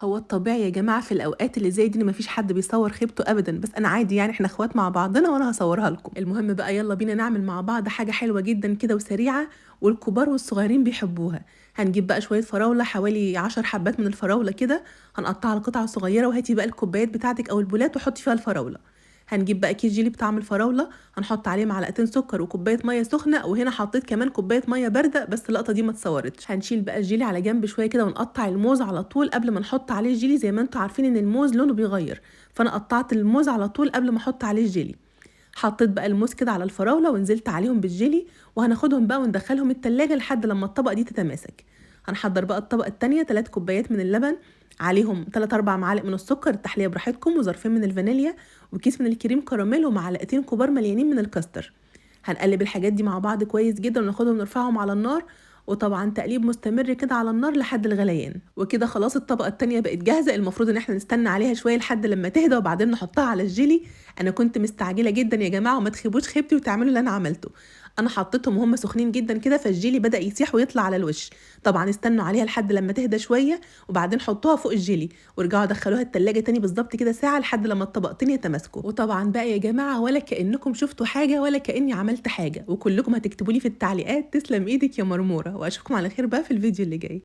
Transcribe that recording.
هو الطبيعي يا جماعة في الأوقات اللي زي دي إن ما فيش حد بيصور خيبته أبدًا، بس أنا عادي يعني إحنا إخوات مع بعضنا وأنا هاصورها لكم. المهم بقى يلا بينا نعمل مع بعض حاجة حلوة جدًا كده وسريعة، والكبار والصغيرين بيحبوها. هنجيب بقى شوية فراولة حوالي 10 حبات من الفراولة كده، هنقطعها لقطع صغيرة، وهاتي بقى الكوبايات بتاعتك أو البولات وحطي فيها الفراولة. هنجيب بقى كيس جيلي بطعم الفراولة، هنحط عليه معلقتين سكر وكوباية مية سخنة، وهنا حطيت كمان كوباية مية باردة بس اللقطة دي ما اتصورتش. هنشيل بقى الجيلي على جنب شوية كده ونقطع الموز على طول قبل ما نحط عليه الجيلي، زي ما انتوا عارفين ان الموز لونه بيغير، فانا قطعت الموز على طول قبل ما احط عليه الجيلي. حطيت بقى الموز كده على الفراولة ونزلت عليهم بالجيلي، وهناخدهم بقى وندخلهم التلاجة لحد لما الطبقة دي تتماسك. هنحضر بقى الطبقة التانية، 3 كوبايات من اللبن عليهم 3-4 معالق من السكر، التحلية براحتكم، وظرفين من الفانيليا، وكيس من الكريم كراميل، ومعلقتين كبار مليانين من الكاستر. هنقلب الحاجات دي مع بعض كويس جدا وناخدهم نرفعهم على النار، وطبعا تقليب مستمر كده على النار لحد الغليان. وكده خلاص الطبقة التانية بقت جاهزة، المفروض ان احنا نستنى عليها شوية لحد لما تهدى وبعدين نحطها على الجيلي. انا كنت مستعجلة جدا يا جماعة، وما تخيبوش خيبتي وتعملوا اللي انا عملته. انا حطيتهم وهم سخنين جدا كده، فالجيلي بدأ يسيح ويطلع على الوش. طبعا استنوا عليها لحد لما تهدى شوية وبعدين حطوها فوق الجيلي، ورجعوا دخلوها التلاجة تاني بالظبط كده ساعة لحد لما الطبقتين يتماسكوا. وطبعا بقى يا جماعة ولا كأنكم شفتوا حاجة ولا كأني عملت حاجة، وكلكم هتكتبوا لي في التعليقات تسلم ايدك يا مرمورة، واشوفكم على خير بقى في الفيديو اللي جاي.